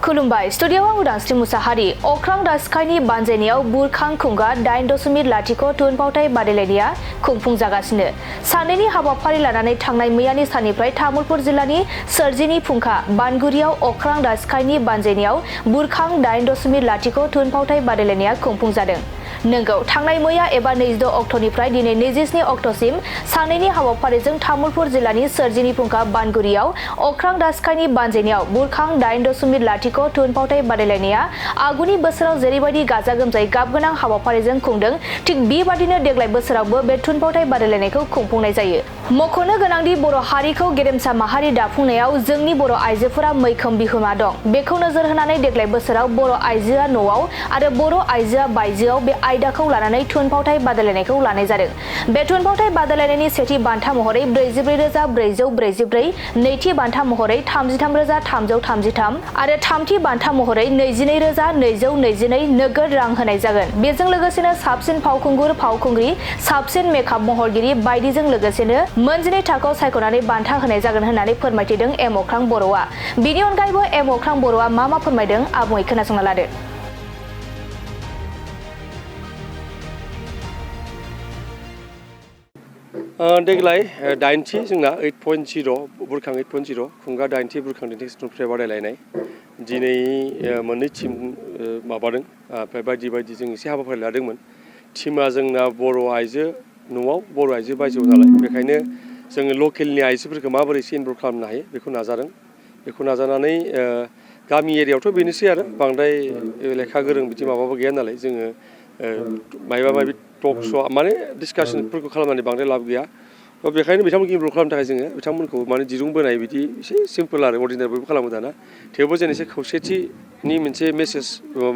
खुलुमबाय स्टुडिय'आव उदांस्रि मुसाहारि अख्रां दास्काइनि बानजायनायाव बुरखां खुंगा 8.0 थुनफावथाय बादायलायनाया खुंफुंजागासिनो। सानैनि हाबाफारि लानानै थांनाय मैयानि साननिफ्राय तामुलपुर जिल्लानि सोरजिनि फुंखा बानगुरियाव अख्रां दास्काइनि बानजायनायाव बुरखां 8.0 थुनफावथाय बादायलायनाया खुंफुंजादों। नोंगौ थांनाय मैया एबा 26 अक्ट'निफ्राय दिनै 27 अक्ट'सिम सानैनि हाबाफारिजों तामुलपुर जिल्लानि सोरजिनि फुंखा बानगुरियाव अख्रां दास्काइनि बानजायनायाव बुरखां 8.0 थुनफावथाय बादायलायनाया आगुनि बोसोराव जेरैबायदि गाजा गोमजायै गाबगोनां हाबाफारिजों खुंदों थिग बेबादिनो देग्लाय बोसोरावबो बे थुनफावथाय बादायलायनायखौ खुंफुंनाय जायो। मख'नो गोनांदि बर' हारिखौ गेरेमसा माहारि दाफुंनायाव जोंनि बर' आइजोफोरा मैखोम बिहोमा दं। बेखौ नोजोर होनानै देग्लाय बोसोराव बर' आइजोआ न'आव आरो बर' आइजोआ बायजोआव बे आयदाखौ लानानै थुनफावथाय बादायलायनायखौ लानाय जादों। बे थुनफावथाय बादायलायनायनि सेथि बान्था महरै 44,444, नैथि बान्था महरै 33,333 आरो थामथि बान्था महरै 22,222 नोगोद रां होनाय जागोन। बेजों लोगोसेनो साबसिन फावखुंगुर फावखुंग्रि, साबसिन मेकआप महरगिरि बायदिजों लोगोसेनो मोनजिनै थाखोआव सायख'नानै बान्था होनाय जागोन होननानै फोरमायथिदों एम अख्रां बर'आ। बिनि अनगायैबो एम अख्रां बर'आ मा फोरमायदों आबुङै खोनासंना लादो। देग्लाय 8थि जोंना 8.0 बुरखां 8.0 खुंगा 8थि बुरखां थुनफावथाय बादायलायनाय दिनै मोननै टिम माबादों ओमफ्राय बायदि जों एसे हाबाफारि लादोंमोन। टिमा जोंना बर' आइजो न'आव बर' आइजो बायजोआव नालाय बेखायनो जोङो लकेलनि आइजोफोरखौ माबोरै एसे इनभल्भ खालामनो हायो बेखौ नाजादों। बेखौ नाजानानै गामि एरियायावथ' बेनोसै आरो बांद्राय लेखा गोरों बिदि माबाबो गैया नालाय जोङो माबा माबि टक श' माने डिसकासनफोरखौ खालामनानै बांद्राय लाब गैया। बेखायनो बिथांमोनखौ इनभल्भ खालामनो थाखाय जोङो बिथांमोनखौ माने दिरुं बोनाय बिदि एसे सिम्पोल आरो अर्डिनारिबो खालामो दाना। थेवबो जों एसे खौसेथिनि मोनसे मेसेज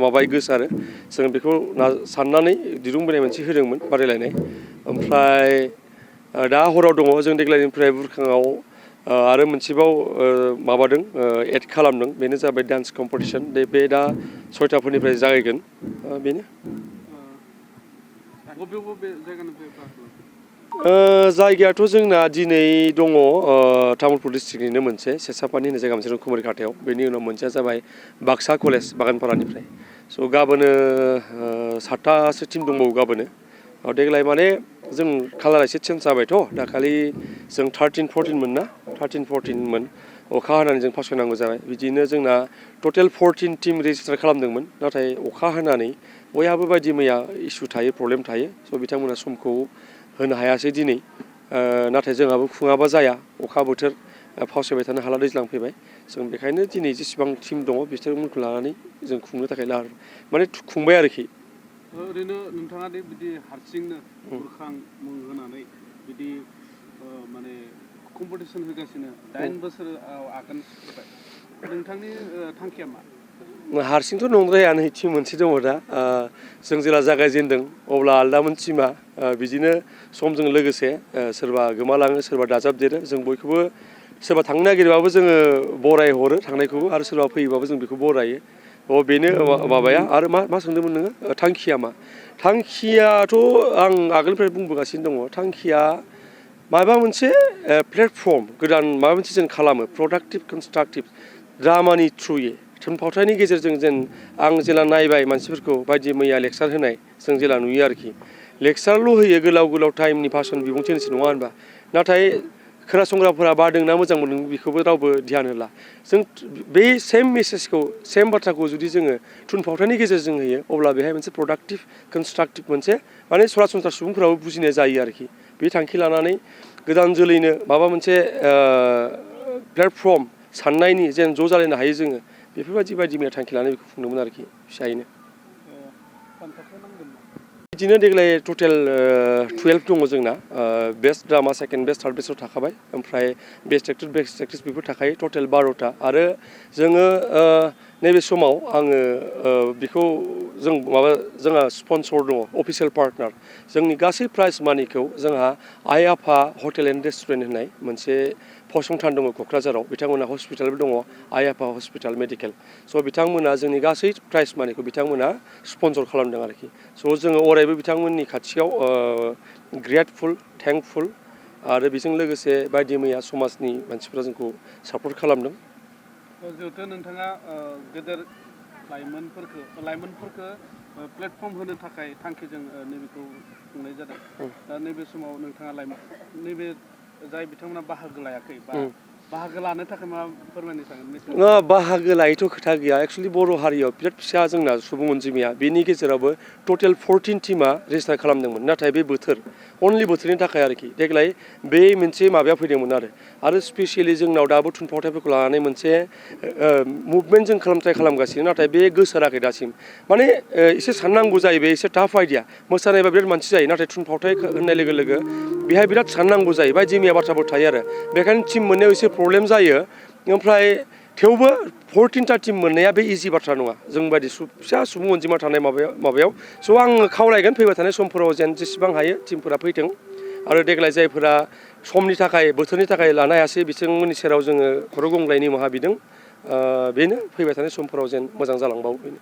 माबाय गोसारो जों बेखौ साननानै दिरुं बोनाय मोनसे होदोंमोन बादायलायनाय। ओमफ्राय दा हराव दङ जों देग्लायनिफ्राय बुरखाङाव आरो मोनसेबाव माबादों एड खालामदों बेनो जाबाय डान्स कम्पिटिसन। बे दा 6टाफोरनिफ्राय जागायगोन बेनो। जायगायाथ' जोंना दिनै दङ तामुलपुर डिस्ट्रिक्टनिनो मोनसे सेसापानि होननाय जायगा मोनसे दं कुमारिकाटायाव। बेनि उनाव मोनसेया जाबाय बाक्सा कलेज बागानपारानिफ्राय। स' गाबोनो 7टासो टिम दंबावो गाबोनो। देग्लाय माने जों कालारा एसे चेन्ज जाबायथ' दाखालि जों 13-14 मोन ना 13-14 मोन अखा हानानै जों फासयनांगौ जाबाय। बिदिनो जोंना टटेल 14 टिम रेजिस्टार खालामदोंमोन नाथाय अखा हानानै बयहाबो बायदि मैया इसु थायो प्रब्लेम थायो। स' बिथांमोना समखौ होनो हायासै दिनै। नाथाय जोंहाबो खुङाबा जाया अखा बोथोर फावसायबाय थानो हाला दैज्लां फैबाय। जों बेखायनो दिनै जेसेबां टिम दङ बिसोरमोनखौ लानानै जों खुंनो थाखाय माने खुंबाय आरोखि। ओरैनो नोंथाङा दि बिदि हारसिंनो बुरखां मुं होनानै बिदि माने कम्पिटिसन होगासिनो 8 बोसोर आगाननिफ्राय नोंथांनि थांखिया मा? हारसिंथ' नंद्राया नै टिम मोनसे दङ दा जों जेला जागायजेनदों अब्ला आलदामोन टिमा बिदिनो समजों लोगोसे सोरबा गोमालाङो सोरबा दाजाबदेरो जों बयखौबो सोरबा थांनो नागिरबाबो जोङो बराय हरो थांनायखौबो आरो सोरबा फैयोबाबो जों बेखौ बरायो। बेनो माबाया आरो मा सोंदोंमोन नोङो थांखिया मा? थांखियाथ' आं आगोलनिफ्राय बुंबोगासिनो दङ थांखिया माबा मोनसे प्लेटफर्म गोदान माबा मोनसे जों खालामो प्रडाक्टिभ कनस्ट्राक्टिभ ड्रामानि थ्रुयै थुनफावथायनि गेजेरजों जेन आं जेला नायबाय मानसिफोरखौ बायदि मैया लेक्सार होनाय जों जेला नुयो आरोखि लेक्सारल' होयो गोलाव टाइमनि भाषण बिबुंथि होनोसै नङा होनबा नाथाय खोनासंग्राफोरा बादोंना मोजां मोनदों बेखौबो रावबो ध्यान होला। जों बे सेम मेसेजखौ सेम बाथ्राखौ जुदि जोङो थुनफावथायनि गेजेरजों होयो अब्ला बेहाय मोनसे प्रडाक्टिभ कनस्ट्राक्टिभ मोनसे माने सरासनस्रा सुबुंफोराबो बुजिनाय जायो आरोखि। बे थांखि लानानै गोदान जोलैनो माबा मोनसे प्लेटफर्म साननायनि जेन ज' जालायनो हायो जोङो बेफोरबायदि बायदि मैया थांखि लानानै बेखौ खुंदोंमोन आरोखि फिसायैनो। बिदिनो देग्लाय टटेल 12 दङ जोंना best drama second best third बेस्टआव थाखाबाय ओमफ्राय बेस्ट एक्टर बेस्ट एक्ट्रेस बेफोर थाखायो टटेल 12टा आरो जोङो नैबे समाव आङो बेखौ जोंहा स्पन्सर दङ अफिसियेल पार्टनार जोंनि गासै प्राइज मानिखौ जोंहा आइ आफा हटेल एन्ड रेस्टुरेन्ट होननाय मोनसे फसंथान दङ क'क्राझाराव बिथांमोना हस्पिटालबो दङ आइ आफा हस्पिटाल मेडिकेल स' बिथांमोना जोंनि गासै प्राइज मानिखौ बिथांमोना स्पन्सर खालामदों आरोखि। स' जोङो अरायबो बिथांमोननि खाथियाव ग्रेटफुल थेंकफुल आरो बेजों लोगोसे बायदि मैया समाजनि मानसिफ्रा जोंखौ सापर्ट खालामदों। जिहेथु नोंथाङा गेदेर लाइमोनफोरखौ प्लेटफर्म होनो थाखाय थांखिजों नैबेखौ खुंनाय जादों दा नैबे समाव नोंथाङा नैबे जाय बिथांमोना बाहागो लायाखै बा बाहागो लानो थाखाय मा फोरमायनो सानगोन बाहागो लायैथ' खोथा गैया एक्सुवेलि बर' हारियाव बिराद फिसा जोंना सुबुं अनजिमाया बेनि गेजेरावबो टटेल 14 टिमा रेजिस्टार खालामदोंमोन नाथाय बे अनलि बोथोरनि थाखाय आरोखि देग्लाय बे मोनसे माबाया फैदोंमोन आरो स्पेसियेलि जोंनाव दाबो थुनफावथायफोरखौ लानानै मोनसे मुभमेन्ट जों ट्राइ खालामगासिनो नाथाय बे गोसाराखै दासिम माने एसे साननांगौ जायो बे एसे टाफ आइडिया मोसानायबा बिराद मानसि जायो नाथाय थुनफावथाय होननाय लोगो लोगो बेहाय बिराद साननांगौ जायो बायदि मैया बाथ्राफोर थायो आरो बेखायनो टिम मोननायाव एसे प्रब्लेम जायो ओमफ्राय थेवबो 14टा टिम मोननाया बे इजि बाथ्रा नङा जों बायदि फिसा सुबुं अनजिमा थानाय माबायाव स' आं खावलायगोन फैबाय थानाय समफोराव जेन जेसेबां हायो टिमफोरा फैथों आरो देग्लाय जायफोरा समनि थाखाय बोथोरनि थाखाय लानो हायासै बिथांमोननि सेराव जोङो खर' गंग्लाय निमाहा बिदों बेनो फैबाय थानाय समफोराव जेन मोजां जालांबावो बेनो